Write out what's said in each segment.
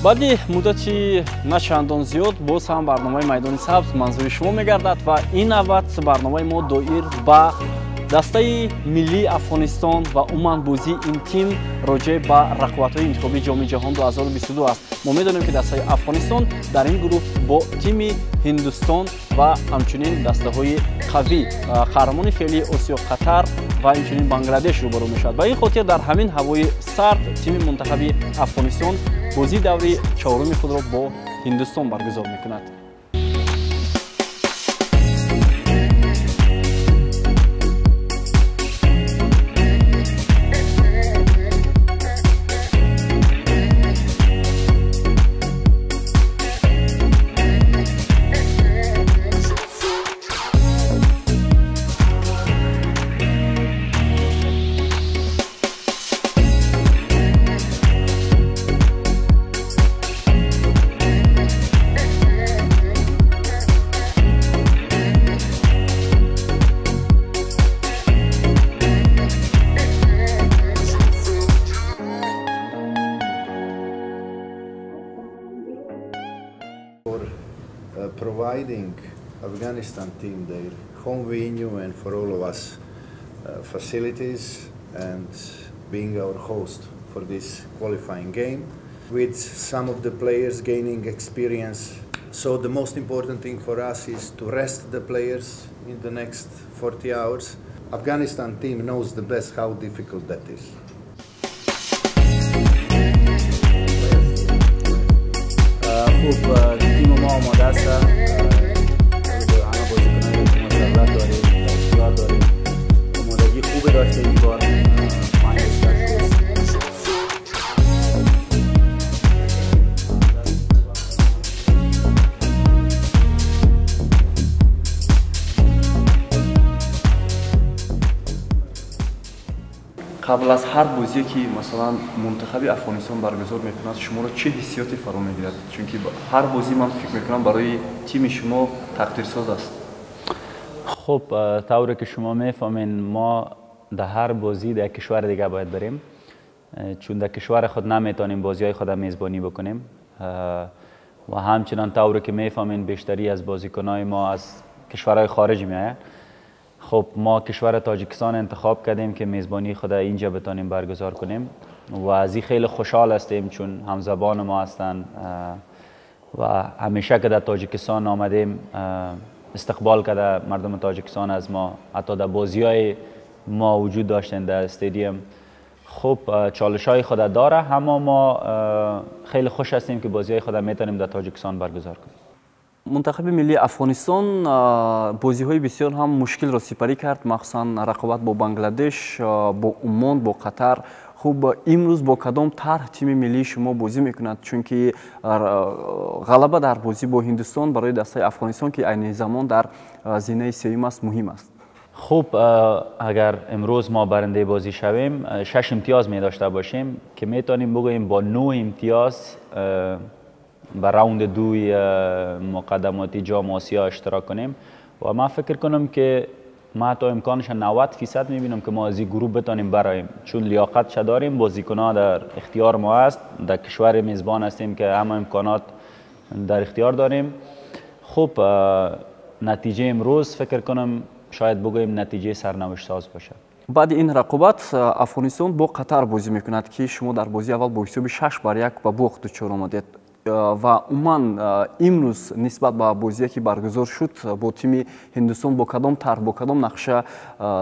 Баъди муддати на чандон зиёд боз ҳам барномаи Майдони Сабз манзури шумо мегардад ва ин навбат барномаи мо доир ба дастаи миллии Афғонистон ва умуман бозии ин тим роҷеъ ба рақобатҳои интихобии Ҷоми ҷаҳон 2022 аст. Мо медонем, ки дастаи Афғонистон дар ин гурӯҳ бо тими Ҳиндустон ва ҳамчунин дастаҳои қавӣ, қаҳрамони феълии Осиё Қатар ва инчунин Бангладеш рӯбарӯ мешавад. Ба ин хотир дар ҳамин ҳавои сард тими мунтахаби Афғонистон бозии даври чоруми худро бо Ҳиндустон баргузор мекунад. Providing Afghanistan team their home venue and for all of us facilities and being our host for this qualifying game, with some of the players gaining experience. So the most important thing for us is to rest the players in the next 40 hours. Afghanistan team knows the best how difficult that is. خوب تیم ما آماده است. همه بازیکنان که ما ضرورت داریم در اختیار داریم، آمادگی خوب داشته این بار. Қабл аз ҳар бозие ки масалан мунтахаби Афғонистон баргузор мекунад, шуморо чӣ ҳиссиёте фаро мегирад? Чунки ҳар бозӣ ман фикр мекунам барои тими шумо тақдирсоз аст. خب طوری که شما میفهمین ما در هر بازی در کشور دیگه باید بریم، چون در کشور خود نمیتونیم بازی‌های خود میزبانی بکنیم و همچنان طوری که میفهمین بیشتری از بازیکنای ما از کشورهای خارج میآیند. خب ما کشور تاجیکستان انتخاب کردیم که میزبانی خود اینجا بتانیم برگزار کنیم و از این خیلی خوشحال هستیم، چون همزبان ما هستند و همیشه که در تاجیکستان آمدیم استقبال کرده مردم تاجیکستان از ما، حتی در بازی‌های ما وجود داشتن در استادیوم. خب چالش‌های خود داره، اما ما خیلی خوش هستیم که بازی‌های خود میتونیم در تاجیکستان برگزار کنیم. Мунтахаби миллии Афғонистон бозиҳои бисёр ҳам мушкилро сипарӣ кард, махсусан рақобат бо Бангладеш, бо Умон, бо Қатар. Хуб, имрӯз бо кадом тарҳ тими миллии шумо бозӣ мекунад? Чунки ғалаба дар бозӣ бо Ҳиндустон барои дастаи Афғонистон, ки айни замон дар зинаи сеюм аст, муҳим аст. Хуб, агар имрӯз мо барандаи бозӣ шавем, 6 имтиёз медошта бошем, ки метавонем бигӯем бо 9 имтиёз به راوند دوی مقدماتی جام آسیا اشتراک کنیم و من فکر کنم که ما تا امکانش 90% میبینم که ما از این گروه بتانیم برایم، چون لیاقت چه داریم، بازیکن‌ها در اختیار ما است، در کشور میزبان هستیم که همه امکانات در اختیار داریم. خب نتیجه امروز فکر کنم شاید بگوییم نتیجه سرنوشت ساز باشه. баъди ин рақобат Афғонистон бо Қатар бозӣ мекунад, ки шумо дар бозии аввал бо ҳисоби 6-1 ба бохт дучор омадед ва умуман имрӯз нисбат ба бозие ки баргузор шуд бо тими Ҳиндустон, бо кадом тарҳ, бо кадом нақша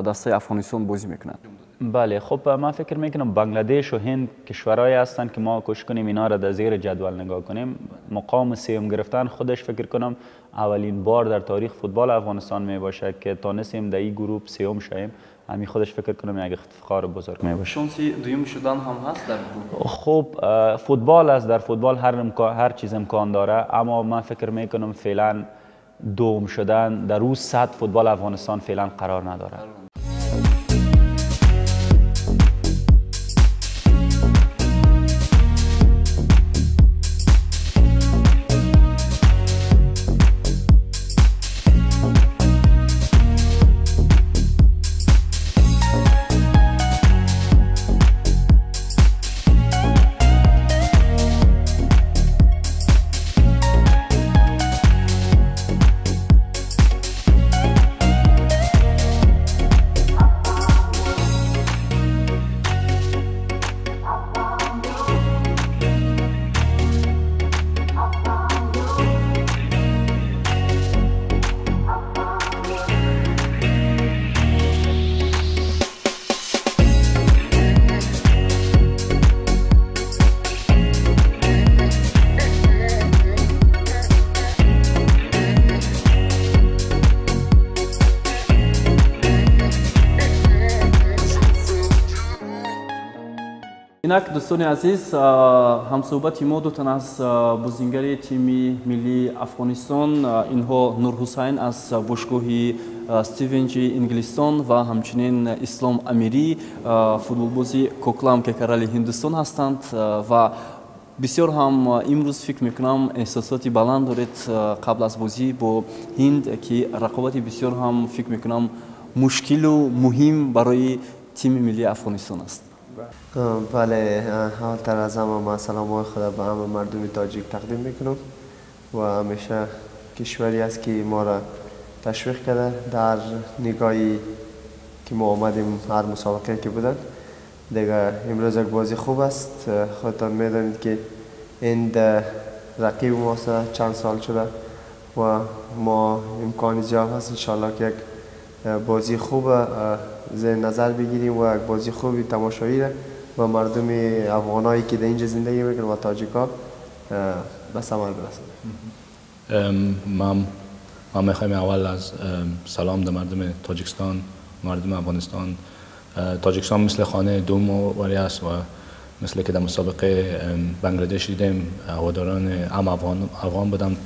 дастаи Афғонистон бозӣ мекунад? بله، خب من فکر میکنم بنگلادش و هند کشورهایی هستند که ما کوشش کنیم اینا را در زیر جدول نگاه کنیم. مقام سوم گرفتن خودش فکر کنم اولین بار در تاریخ فوتبال افغانستان می باشد که تانستیم در این گروه سوم شویم. همین خودش فکر کنم یک افتخار بزرگ می باشه. شانسی دوم شدن هم هست در گروه. خب فوتبال است، در فوتبال هر چیز امکان داره، اما من فکر میکنم فعلا دوم شدن در روز سطح فوتبال افغانستان فعلا قرار نداره. Инак, дӯстони азиз, ҳамсӯҳбати мо ду тан аз бозингари тими миллии Афғонистон, инҳо Нурҳусайн аз бошгоҳи Стивенҷи Инглистон ва ҳамчунин Ислом Амирӣ, футболбози Гокулам Керали Ҳиндустон ҳастанд. Ва бисёр ҳам имрӯз, фикр мекунам, эҳсосоти баланд доред қабл аз бозӣ бо Ҳинд, ки рақобати бисёр ҳам, фикр мекунам, мушкилу муҳим барои тими миллии Афғонистон аст. Бале, аввалтар аз ҳама ман саломҳои худро ба ҳама мардуми тоҷик тақдим мекунам ва ҳамеша кишваре аст, ки моро ташвиқ карда дар нигоҳи ки мо омадем, ҳар мусобиқае ки буданд. دیگه امروز یک بازی خوب است. خودتان میدانید که این رقیب ماست، چند سال شده و ما امکان زیاد هست انشالله که یک بازی خوب زیر نظر بگیریم و یک بازی خوبی تماشایی را و مردم افغانایی که در اینجا زندگی میکنن و تاجیکا به ثمر برسند. ما میخوایم اول از سلام در مردم تاجیکستان، مردم افغانستان. تاجیکستان مثل خانه دوم واری است و مثل که در مسابقه بنگلادش دیدیم، هواداران هم افغان بودن،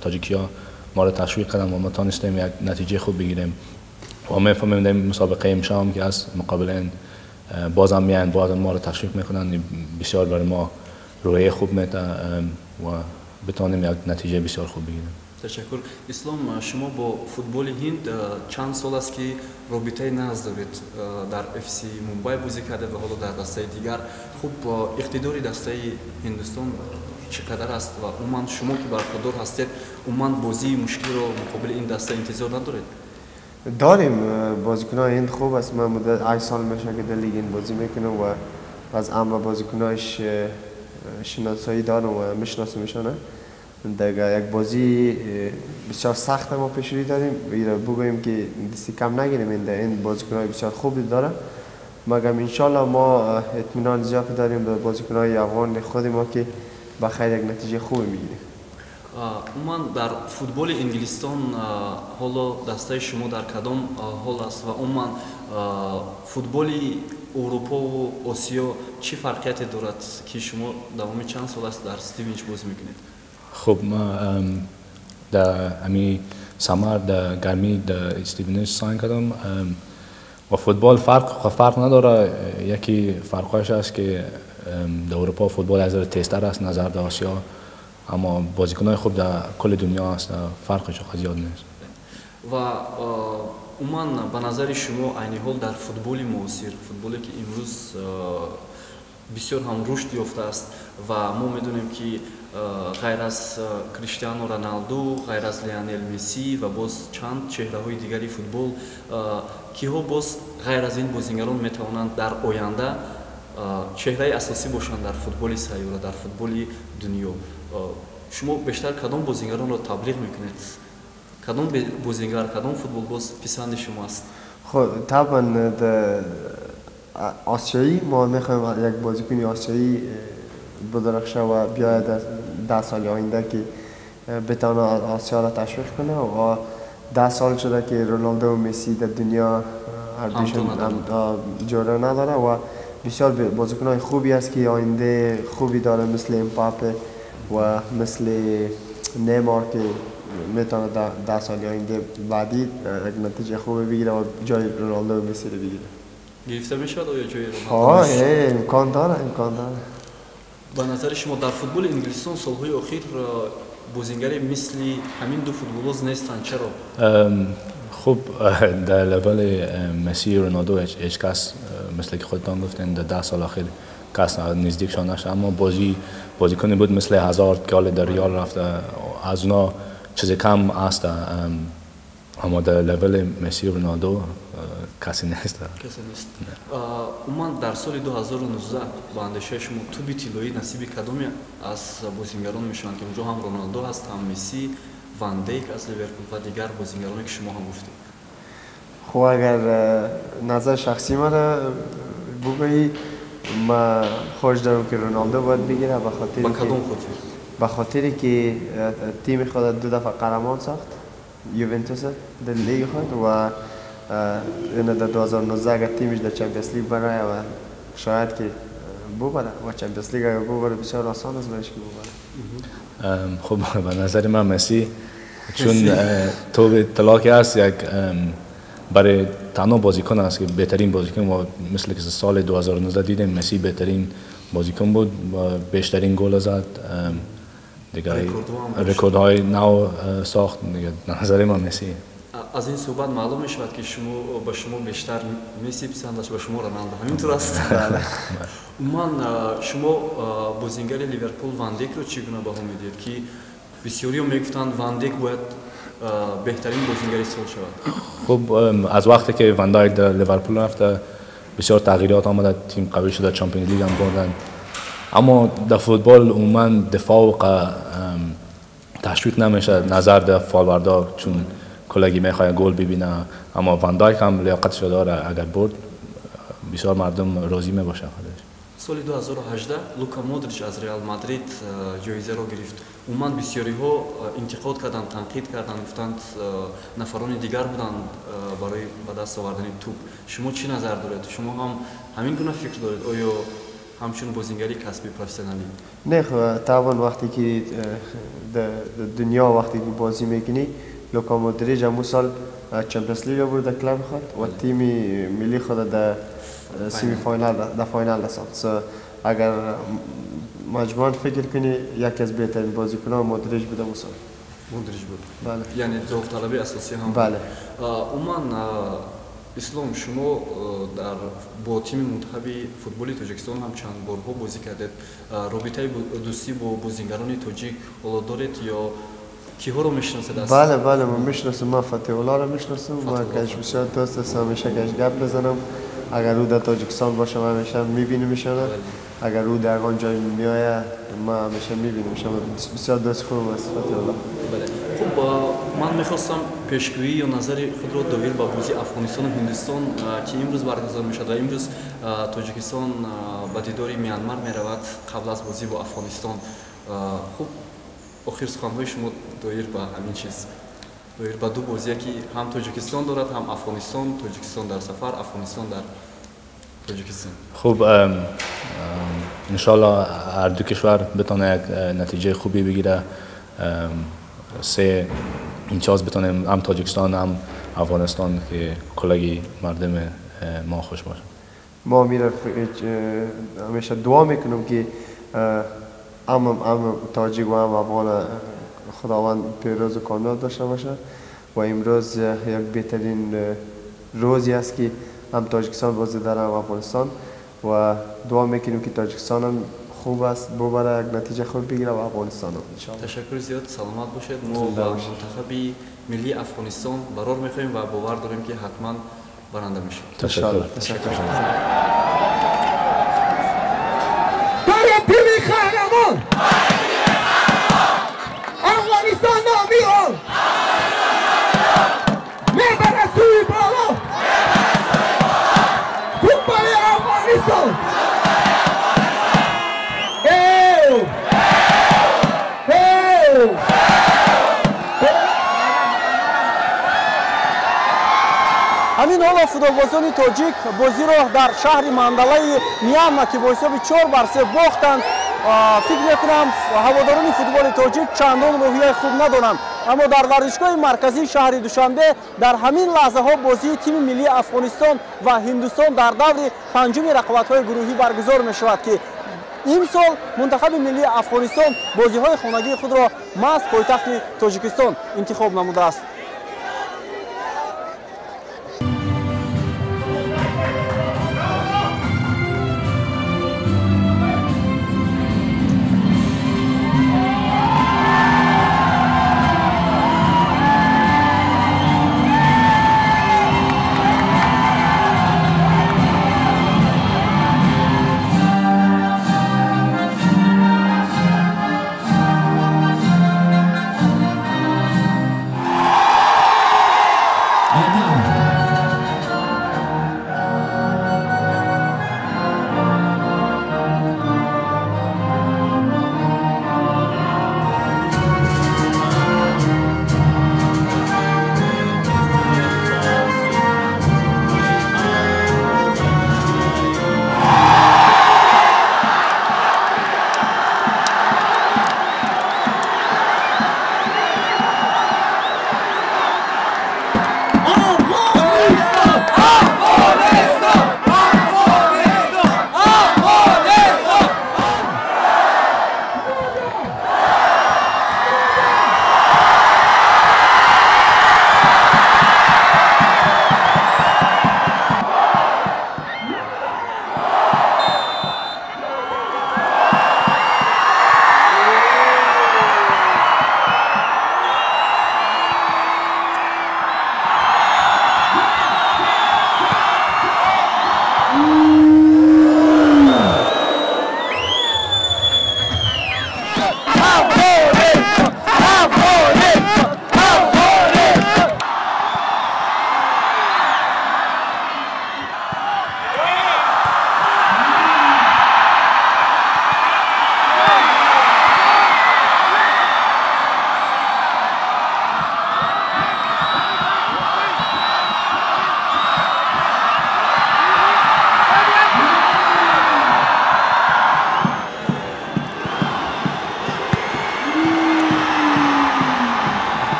تاجیکی ها ما را تشویق کردن و ما تانستیم یک نتیجه خوب بگیریم و میفهمیم در مسابقه امشب که از مقابل بازم میان، بازم ما را تشویق میکنن، بسیار برای ما روحیه خوب میده و بتانیم یک نتیجه بسیار خوب بگیریم. Ташаккур. Ислом, шумо бо футболи Ҳинд чанд сол аст, ки робитаи назд доред, дар ФС Мумбай бозӣ кардед ва ҳоло дар дастаи дигар. Хуб, иқтидори дастаи Ҳиндустон чӣ қадар аст ва умуман шумо, ки бархурдор ҳастед, умуман бозии мушкилро муқобили ин даста интизор надоред? داریم. بازیکنان هند خوب است. من مدت 8 سال میشه که در لیگ هند بازی میکنم و از همه بازیکنایش شناسایی دارم و میشناسمشانه. دیگه یک بازی بسیار سخت ما پیش روی داریم. ایره بگوییم که دستی کم نگیریم، این بازیکنای بسیار خوبی داره، مگم انشالله ما اطمینان زیاد داریم به بازیکنای افغان خود ما که بخیر یک نتیجه خوبی میگیریم. Умуман дар футболи Инглистон ҳоло дастаи шумо дар кадом ҳол аст ва умуман футболи Аврупову Осиё чӣ фарқияте дорад, ки шумо давоми чанд сол аст дар Стивенҷ бозӣ мекунед? خب، ما در امی summer در گرمی در استیونیج sign کردم و فوتبال فرق نداره. یکی فرقش است که در اروپا فوتبال از تیزتر است نظر در آسیا، اما بازیکنای خوب در کل دنیا است، فرقش خیلی زیاد نیست. و умуман ба назари шумо, айни ҳол дар футболи муосир, футболе ки имрӯз бисёр ҳам рушд ёфтааст ва мо медонем, ки ғайр аз Криштиану Роналду, ғайр аз Лионел Месси ва боз чанд чеҳраҳои дигари футбол, киҳо боз ғайр аз ин бозингарон метавонанд дар оянда чеҳраи асосӣ бошанд дар футболи сайёра, дар футболи дунё? Шумо бештар кадом бозингаронро таблиғ мекунед? Кадом бозингар, кадом футболбоз писанди шумо аст? خب، طبعا آسیایی ما میخوایم یک بازیکن آسیایی بدرخشه و بیاید در 10 سال آینده که بتانه آسیا را تشویق کنه و 10 سال شده که رونالدو و مسی در دنیا هر دوشون جوره نداره و بسیار بازیکنهای خوبی است که آینده خوبی داره، مثل امپاپه و مثل نیمار که میتونه در 10 سال آینده بعدی یک نتیجه خوبی بگیره و جای رونالدو و مسی رو بگیره. گرفته میشود آیا جای رونالدو؟ آه، امکان داره، امکان داره. Ба назари шумо, дар футболи Инглистон солҳои охир бозингаре мисли ҳамин ду футболбоз нестанд, чаро? خب، در level مسی و رونالدو هیچ کس، مثل که خودتان گفتین، در 10 سال اخیر کس نزدیکشان نشد، اما بازیکنی بود مثل هازارد که حال در ریال رفته، از اونا چیز کم است، اما در level مسی و رونالدو کسی نیست. Касе нест. Умуман дар соли 2019 ба андешаи шумо туби тиллоӣ насиби кадоме аз бозингарон мешаванд, ки онҷо ҳам Роналдо ҳаст, ҳам Месси, Ван Дейк аз Ливерпул ва дигар бозингароне, ки шумо ҳам гуфтед? خب، اگر نظر شخصی من بگویی، ما خوش دارم که رونالدو باید بگیره به خاطر ба кадом хотир؟ به خاطر که تیم خود دو دفعه قهرمان ساخت، یوونتوس، در لیگ خود و این در 2019 اگر تیمش در Champions League برای و شاید که ببره و Champions League اگر ببره بسیار آسان است برایش که ببره. خب به نظر من مسی، چون توپ طلا که هست یک برای تنها بازیکن است که بهترین بازیکن و مثل که سال 2019 دیدیم مسی بهترین بازیکن بود و بیشترین گل زد، دیگه رکوردهای نو ساخت. دیگه نظر من مسی. از این صحبت معلوم میشود که شما به شما بیشتر مسی پسند است، به شما رونالدو، همینطور است؟ عموما شما بازیگر لیورپول وان دیک رو چگونه بها میدید که بسیاری میگفتند وان دیک باید بهترین بازیگر سال شود؟ خب از وقتی که وان دایک در لیورپول رفته بسیار تغییرات آمده، تیم قوی شده، Champions League هم بردن، اما در فوتبال عموما دفاع و تشویق نمیشه نظر در فالوردا، چون کلگی میخواد گل ببینه، اما وان دایک هم لیاقتش داره، اگر برد بسیار مردم راضی میباشه. سال 2018 لوکا مودریچ از رئال مادرید جایزه را گرفت. عموما بسیاری ها انتقاد کردند، تنقید کردند، گفتند نفران دیگر بودند برای به دست آوردن توپ. شما چی نظر دارید؟ شما هم همین گونه فکر دارید؟ آیا همچون بازیگری کسبی پروفسیونالی؟ نه، طبعا وقتی که در دنیا وقتی که بازی میکنی، لوکا مودریچ همون سال Champions League برد در کلاب خود و تیم ملی خود در semi final در final رساند. اگر مجموعاً فکر کنی یکی از بهترین بازیکنان مودریچ بوده اون سال. مودریچ بود. بله. یعنی داوطلبی اساسی هم. بله. عموما اسلام شما در با تیم منتخب فوتبال تاجیکستان هم چند بارها بازی کردید. رابطه دوستی با بازیگران تاجیک حالا دارید یا کیها رو میشناسید؟ بله بله، من میشناسم، من فتح الله رو میشناسم، من کش بسیار دوست هستم، همیشه کش گپ بزنم. اگر او در تاجیکستان باشه من همیشه میبینیمشان، اگر او در آن جای میآید من همیشه میبینیمشان. بسیار دوست خوبم است فتح الله. بله. خب من میخواستم پیشگویی یا نظر خود را دایر به بازی افغانستان و هندوستان که امروز برگزار میشود و امروز تاجیکستان به دیدار میانمار میرود قبل از بازی با افغانستان. خب آخر سخنهای شما دایر به همین چیز، دایر به دو بازی که هم تاجیکستان دارد هم افغانستان، تاجیکستان در سفر، افغانستان در تاجیکستان. خب انشالله هر دو کشور بتونه یک نتیجه خوبی بگیره، سه امتیاز بتونیم هم تاجیکستان هم افغانستان که کلگی مردم ما خوش باشه. ما میره همیشه دعا میکنم که هم تاجیک و هم افغان خداوند پیروز و کامیاب داشته باشه و امروز یک بهترین روزی است که هم تاجیکستان بازی داره هم افغانستان و دعا میکنیم که تاجیکستان هم خوب است ببره، یک نتیجه خوب بگیره و افغانستان هم انشاءالله. تشکر زیاد، سلامت باشید. ما با منتخب ملی افغانستان برار میخوایم و باور داریم که حتما برنده میشیم. تشکر. تشکر. تیم قهرمان افغانستان نامیان میبره سوی بالا فوتبال افغانستان. ایو ایو. ҳамин ҳоло футболбозони тоҷик бозиро дар шаҳри Мандалаи Миянма ки бо ҳисоби 4-3 бохтанд. Фикр мекунам ҳаводорони футболи тоҷик чандон рӯҳияи хуб надоранд, аммо дар варзишгоҳи марказии шаҳри Душанбе дар ҳамин лаҳзаҳо бозии тими миллии Афғонистон ва Ҳиндустон дар даври панҷуми рақобатҳои гурӯҳӣ баргузор мешавад ки имсол мунтахаби миллии Афғонистон бозиҳои хонагии худро маҳз пойтахти Тоҷикистон интихоб намудааст.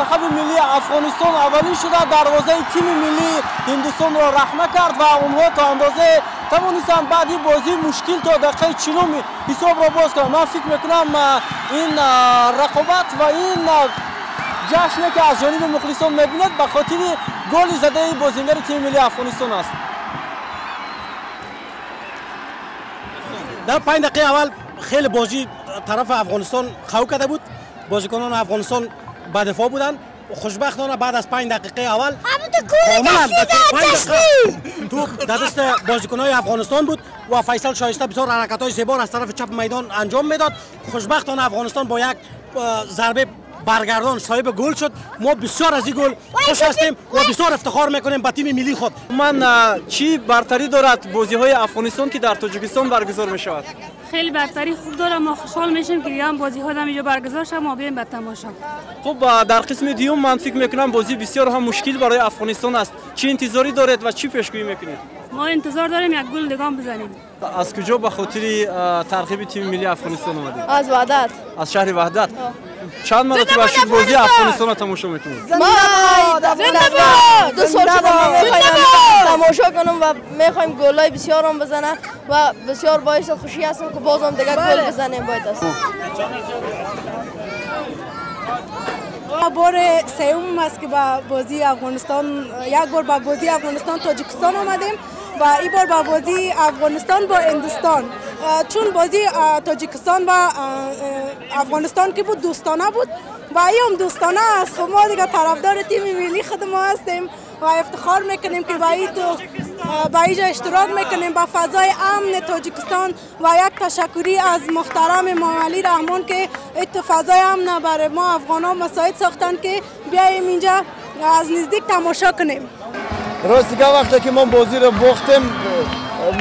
мунтахаби миллии Афғонистон аввалин шуда дарвозаи тими миллии Ҳиндустонро рахна кард ва онҳо то андозе тавонистанд баъди бозии мушкил то дақиқаи 40 ҳисобро боз кунанд. Ман фикр мекунам ин рақобат ва ин ҷашне ки аз ҷониби мухлисон мебинед ба хотири голи задаи бозингари тими миллии Афғонистон аст. Дар 5 дақиқаи аввал хеле бозӣ тарафи Афғонистон қавӣ карда буд. Бозикунон Афғонистон ба дифоъ буданд. Хушбахтона баъд аз 5 дақиқаи аввал комилан туп дар дасти бозикунҳои Афғонистон буд ва Файсал Шоиста бисёр ҳаракатҳои зебо аз тарафи чап майдон анҷом медод. Хушбахтона Афғонистон бо як зарбаи баргардон соҳиби гул шуд. Мо бисёр аз ин гул хуш ҳастем ва бисёр ифтихор мекунем ба тими миллии худ. Ман чӣ бартарӣ дорад бозиҳои Афғонистон ки дар Тоҷикистон баргузор мешавад? Хеле бартарӣ хуб дорад. Мо хушҳол мешем ки дигар бозиҳо дар инҷо баргузор шавад, мо биёем ба тамошо. Хуб, дар қисми дуюм ман фикр мекунам бозӣ бисёр ҳам мушкил барои Афғонистон аст. Чӣ интизорӣ доред ва чӣ пешгӯӣ мекунед? Мо интизор дорем як гул дигар бизанем. Аз куҷо ба хотири тарғиби тими миллии Афғонистон омадед? Аз Ваҳдат. Аз шаҳри Ваҳдат. Чанд маротиба шуд бозии Афғонистонро тамошо мекунед? Ду сол шуд мо мехоҳем тамошо кунем ва мехоҳем голҳои бисёрам бизанад ва бисёр боиси хушӣ ҳастем ки бозам дигар гол бизанем бояд аст. Бори сеюм аст ки ба бозии Афғонистон, як бор ба бозии Афғонистон Тоҷикистон омадем ва ин бор ба бозии Афғонистон бо Ҳиндустон. Чун бозии Тоҷикистон ва Афғонистон ки буд дӯстона буд ва ин ҳам дӯстона аст. Хуб, мо дигар тарафдори тими миллии худ мо ҳастем ва ифтихор мекунем ки ба инҷо иштирок мекунем ба фазои амни Тоҷикистон ва як ташаккурӣ аз муҳтарам Эмомалӣ Раҳмон ки фазои амн барои мо афғонҳо мусоид сохтанд ки биёем инҷо аз наздик тамошо кунем. Ростига вақте ки мо бозиро бохтем,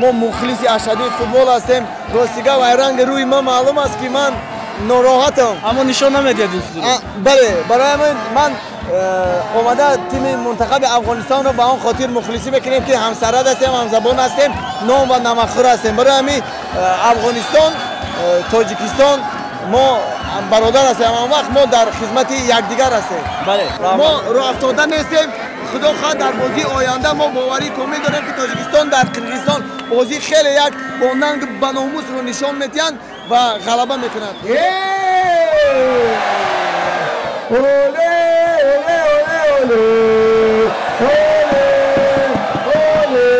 мо мухлиси ашадии футбол ҳастем. Ростига ва ранги рӯи ман маълум аст ки ман нороҳатам. Аммо нишон намедиҳад ин чизро. Бале, барои ҳамин ман омада тими мунтахаби Афғонистонро ба он хотир мухлисӣ мекунем ки ҳамсарҳад ҳастем, ҳамзабон ҳастем, ном ва намакхӯр ҳастем. Барои ҳамин Афғонистон, Тоҷикистон мо бародар ҳастем. Он вақт мо дар хизмати якдигар ҳастем. Бале, мо роҳафтода нестем. Худо хоҳад дар бозии оянда мо боварӣ комил дорем ки Тоҷикистон дар Қирғизистон бозии хеле як бо нанг ба номусро нишон медиҳанд ва ғалаба мекунанд. Оле, оле, оле, оле, оле, оле.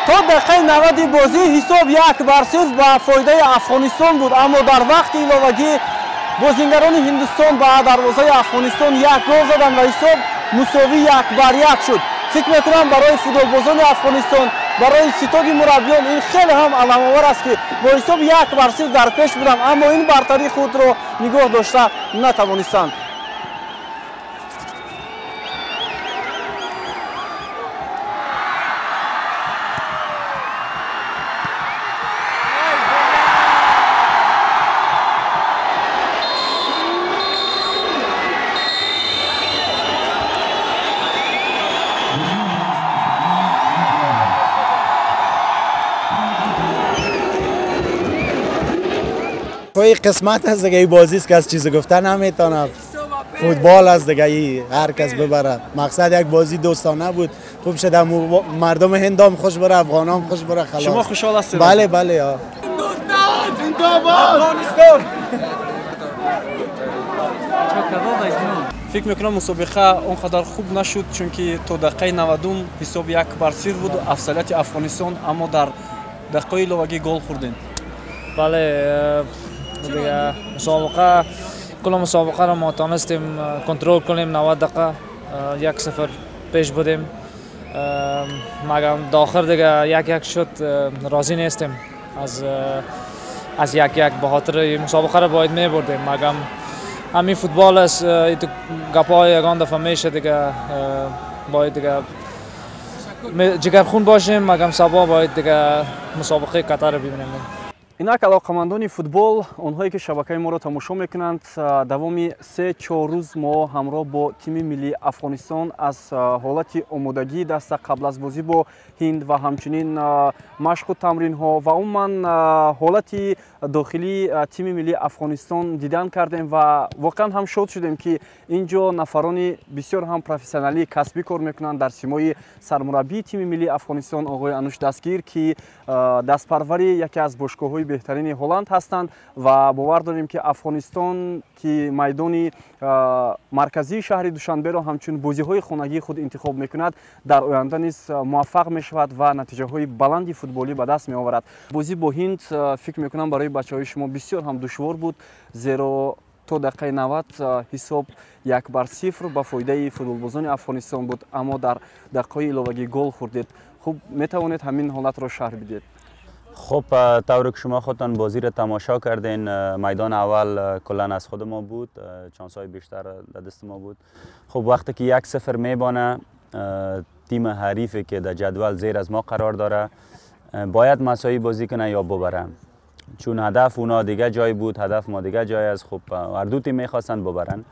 То дақиқаи 90 бозӣ ҳисоб 1-0 ба фоидаи Афғонистон буд, аммо дар вақти иловагӣ бозингарони Ҳиндустон ба дарвозаи Афғонистон як гол заданд ва ҳисоб мусовӣ 1-1 шуд. Фикр мекунам барои футболбозони Афғонистон, барои ситоди мураббиён ин хеле ҳам аламовар аст ки бо ҳисоби 1-0 дар пеш буданд, аммо ин бартарии худро нигоҳ дошта натавонистанд. اکوی قسمت است دیگه، این بازی است که از چیز گفتن نمیتونم. فوتبال است دیگه، ای هر کس ببره. مقصد یک بازی دوستانه بود، خوب شد، مردم هندام خوش بره، افغانام خوش بره، خلاص. شما خوشحال هستید؟ بله بله. افغانستان. فکر میکنم مسابقه اونقدر خوب نشد، چونکه تا دقیقه 90 حساب 1-0 بود افضلیت افغانستان، اما در دقیقه иловагӣ гол хӯрдем. Бале, دیگه مسابقه کل مسابقه را ما تانستیم کنترل کنیم. 90 دقیقه 1-0 پیش بودیم، مگم داخل دیگه 1-1 شد. راضی نیستیم از 1-1، به خاطر مسابقه را باید می بردیم، مگم همین فوتبال است، گپای یگان دفعه میشه دیگه، باید دیگه جگرخون باشیم، مگم صبا باید دیگه مسابقه قطر رو ببینیم. Инак алоқамандони футбол, онҳое ки шабакаи моро тамошо мекунанд, давоми 3-4 рӯз мо ҳамроҳ бо тими миллии Афғонистон аз ҳолати омодагии даста қабл аз бозӣ бо Ҳинд ва ҳамчунин машқу тамринҳо ва умуман ҳолати дохилии тими миллии Афғонистон дидан кардем ва воқеан ҳам шод шудем, ки ин ҷо нафарони бисёр ҳам профессионалии касбӣ кор мекунанд. Дар симои сармураббии тими миллии Афғонистон оғои Ануш Дастгир, ки дастпарвари яке аз бошгоҳҳои беҳтарини Ҳолланд ҳастанд, ва бовар дорем, ки Афғонистон, ки майдони марказии шаҳри Душанберо ҳамчун бозиҳои хонагии худ интихоб мекунад, дар оянда низ муваффақ мешавад ва натиҷаҳои баланди футболӣ ба даст меоварад. Бозӣ бо Ҳинд, фикр мекунам, барои бачаҳои шумо бисёр ҳам душвор буд, зеро то дақиқаи 90 ҳисоб 1-0 ба фоидаи футболбозони Афғонистон буд, аммо дар дақиқаҳои иловагӣ гол хӯрдед. Хуб, метавонед ҳамин ҳолатро шарҳ бидиҳед? خب، طوری که شما خودتان بازی را تماشا کردین، میدان اول کلا از خود ما بود، چانس های بیشتر در دست ما بود. خب وقتی که 1-0 میبانه، تیم حریفی که در جدول زیر از ما قرار داره باید مساوی بازی کنه یا ببره، چون هدف اونا دیگه جای بود، هدف ما دیگه جای است. خب هر دو تیم میخواستن ببرن.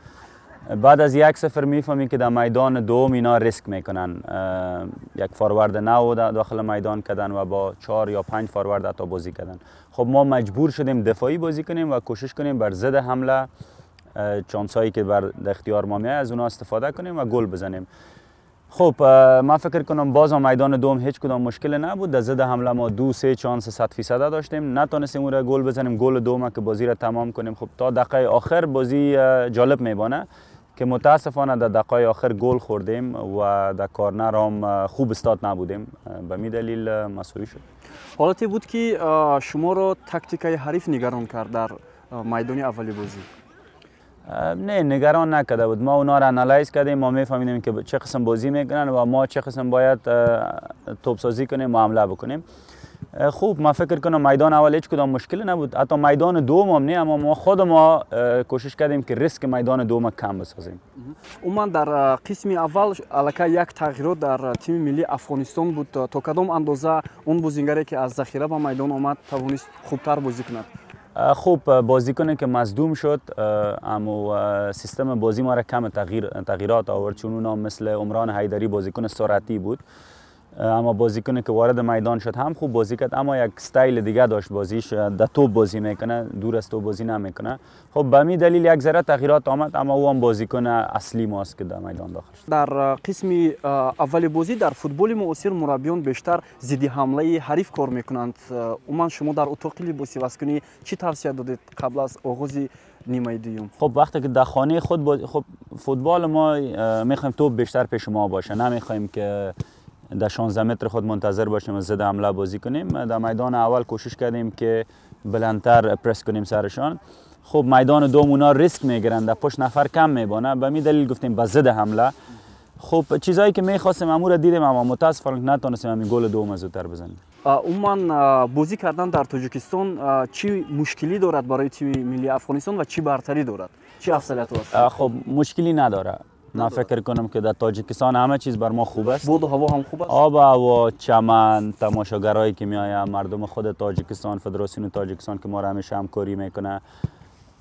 بعد از 1-0 میفهمیم که در میدان دوم اینا ریسک میکنن، یک فاروارد نو داخل میدان کردن و با 4 یا 5 فاروارد حتی بازی کردن. خب ما مجبور شدیم دفاعی بازی کنیم و کوشش کنیم بر ضد حمله چانس هایی که بر اختیار ما میاد از اونها استفاده کنیم و گل بزنیم. خب من فکر کنم باز میدان دوم هیچ کدام مشکل نبود. در ضد حمله ما 2-3 چانس 100% داشتیم، نتونستیم اون را گل بزنیم، گل دوم که بازی را تمام کنیم. خب تا دقیقه آخر بازی جالب میبانه که متاسفانه در دقایق آخر گل خوردیم و در کارنر هم خوب استاد نبودیم، به می دلیل مساوی شد. حالتی بود که شما را تاکتیکای حریف نگران کرد در میدان اولی بازی؟ نه، نگران نکرده بود. ما اونا را analyze کردیم، ما میفهمیدیم که چه قسم بازی میکنن و ما چه قسم باید توپ سازی کنیم و حمله بکنیم. خوب ما فکر کنم میدان اول هیچ کدام مشکل نبود، حتی میدان دوم هم نه، اما ما خود ما کوشش کردیم که ریسک میدان دوم کم بسازیم. عموما در قسم اول الکی یک تغییرات در تیم ملی افغانستان بود، تا کدام اندازه اون بازیگری که از ذخیره به میدان آمد توانست خوبتر بازی کند؟ خوب بازیکنی که مصدوم شد، اما سیستم بازی ما را کم تغییرات آورد، چون اونا مثل عمران حیدری بازیکن سرعتی بود، اما بازیکنی که وارد میدان شد هم خوب بازی کرد، اما یک استایل دیگه داشت بازیش، در توپ بازی میکنه، دور از توپ بازی نمیکنه. خب به می دلیل یک ذره تغییرات آمد، اما او هم بازیکن اصلی ماست که در میدان داخل شد. در قسم اول بازی در فوتبال معاصر مربیان بیشتر ضد حمله حریف کار میکنند. عموما شما در اتاق لباس عوض‌کنی چی توصیه دادید قبل از آغاز نیمه دوم؟ خب وقتی که در خانه خود خب فوتبال ما میخوایم توپ بیشتر پیش ما باشه، نمیخوایم که در 16 متر خود منتظر باشیم و ضد حمله بازی کنیم. در میدان اول کوشش کردیم که بلندتر پرس کنیم سرشان. خب میدان دوم اونا ریسک میگیرن، در پشت نفر کم میبانه، به می دلیل گفتیم به ضد حمله. خب چیزایی که میخواستیم امور دیدیم، اما متاسفانه نتونستیم همین گل دوم زودتر بزنیم. عموما بازی کردن در تاجیکستان چی مشکلی دارد برای تیم ملی افغانستان و چی برتری دارد؟ چی افضلیت دارد؟ خب مشکلی نداره. من فکر کنم که در تاجیکستان همه چیز بر ما خوب است. بود و هوا هم خوب است. آب و هوا، چمن، تماشاگرایی که میآیند، مردم خود تاجیکستان، فدراسیون تاجیکستان که ما را همیشه همکاری میکنه.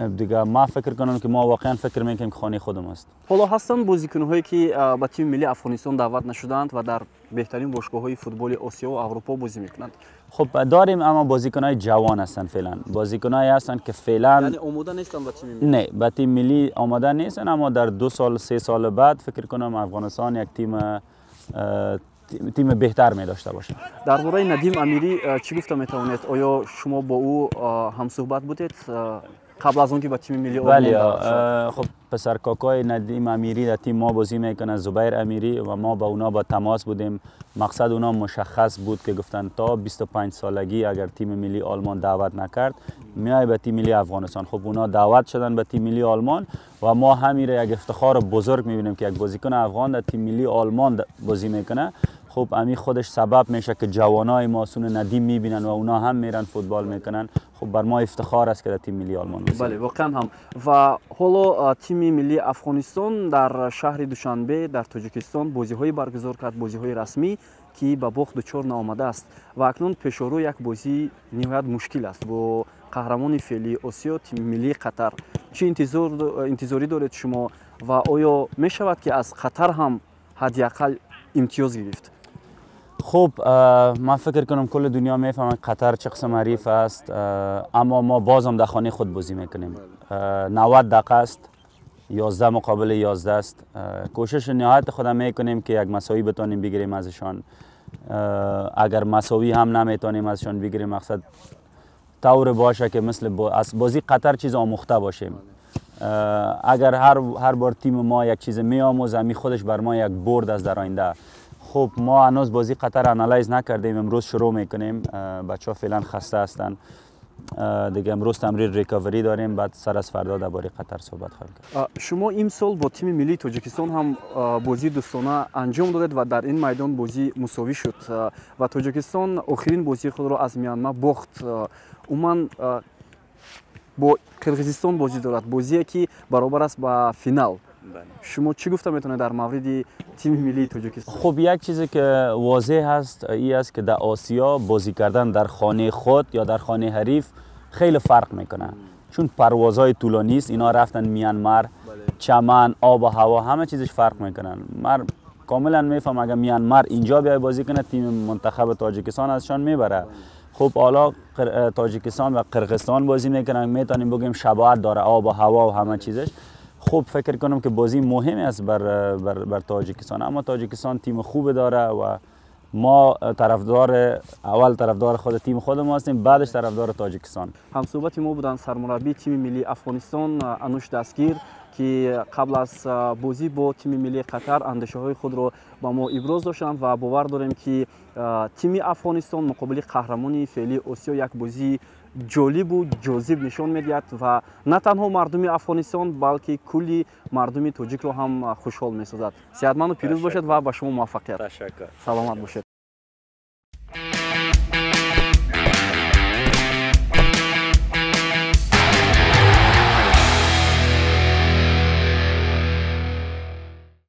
دیگه ما فکر کنم که ما واقعا فکر میکنیم که خانه خودم است. ҳоло ҳастанд бозикунҳое ки ба тими миллии Афғонистон даъват нашуданд ва дар беҳтарин бошгоҳҳои футболи Осиё ва Аврупо бозӣ мекунанд. خب داریم، اما بازیکن‌های جوان هستن فعلا، بازیکن‌هایی هستن که فعلا یعنی آماده نیستن به تیم ملی. نه، به تیم ملی آماده نیستن، اما در 2 سال 3 سال بعد فکر کنم افغانستان یک تیم بهتر می داشته باشه. درباره ندیم امیری چی گفته میتوانید؟ آیا شما با او هم صحبت بودید قبل از اون که به تیم ملی آلمان؟ بله، خب پسر کاکای ندیم امیری در تیم ما بازی میکنه، زبیر امیری، و ما با اونا با تماس بودیم. مقصد اونا مشخص بود که گفتن تا 25 سالگی اگر تیم ملی آلمان دعوت نکرد میای به تیم ملی افغانستان. خب اونا دعوت شدن به تیم ملی آلمان و ما همین یک افتخار بزرگ میبینیم که یک بازیکن افغان در تیم ملی آلمان بازی میکنه. خب امی خودش سبب میشه که جوانای ما سون ندیم میبینن و اونا هم میرن فوتبال میکنن. خب بر ما افتخار است که در تیم ملی آلمان بازی. بله واقعا هم. و حالا تیم ملی افغانستان در شهر دوشنبه در تاجیکستان بازی‌های برگزار کرد، بازی‌های رسمی که به باخت دچار نآمده است و اکنون پیش رو یک بازی نهایت مشکل است با قهرمان فعلی آسیا تیم ملی قطر. چه انتظاری دارید شما و آیا میشود که از قطر هم حداقل امتیاز گرفت؟ خب من فکر کنم کل دنیا میفهمند قطر چه قسم حریف است، اما ما بازم در خانه خود بازی میکنیم. 90 دقیقه است، 11 مقابل 11 است. کوشش نهایت خودم میکنیم که یک مساوی بتانیم بگیریم ازشان. اگر مساوی هم نمیتونیم ازشان بگیریم، مقصد طور باشه که مثل از بازی قطر چیز آموخته باشیم. اگر هر بار تیم ما یک چیز میآموزه، می خودش بر ما یک برد از در آینده. خب ما هنوز بازی قطر analyze نکردیم، امروز شروع میکنیم. بچه‌ها فعلا خسته هستن دیگه، امروز تمرین recovery داریم، بعد سر از فردا درباره قطر صحبت خواهیم کرد. شما امسال با تیم ملی تاجیکستان هم بازی دوستانه انجام دادید و در این میدان بازی مساوی شد و تاجیکستان آخرین بازی خود را از میانمار باخت. عموما با قرقیزستان بازی دارد، بازی که برابر است با فینال. شما چی گفته میتونه در مورد تیم ملی تاجیکستان؟ خب یک چیزی که واضح هست این است که در آسیا بازی کردن در خانه خود یا در خانه حریف خیلی فرق میکنه، چون پروازهای طولانی است. اینا رفتن میانمار، چمن، آب و هوا، همه چیزش فرق میکنن. من کاملا میفهم اگر میانمار اینجا بیای بازی کنه تیم منتخب تاجیکستان ازشان میبره. خب حالا تاجیکستان و قرقیزستان بازی میکنن، میتونیم بگیم شباهت داره آب و هوا و همه چیزش. خب فکر کنم که بازی مهمی است بر تاجیکستان، اما تاجیکستان تیم خوب داره و ما طرفدار اول طرفدار خود تیم خود ما هستیم، بعدش طرفدار تاجیکستان. همصحبت ما بودن سرمربی تیم ملی افغانستان انوش دستگیر که قبل از بازی با تیم ملی قطر اندیشه های خود را با ما ابراز داشتند و باور داریم که تیم افغانستان مقابل قهرمان فعلی آسیا یک بازی جالب و جاذب نشان میدهد و نه تنها مردم افغانستان بلکه کلی مردم تاجیک را هم خوشحال میسازد. صحتمند و پیروز باشد و به شما موفقیت. تشکر. سلامت باشید.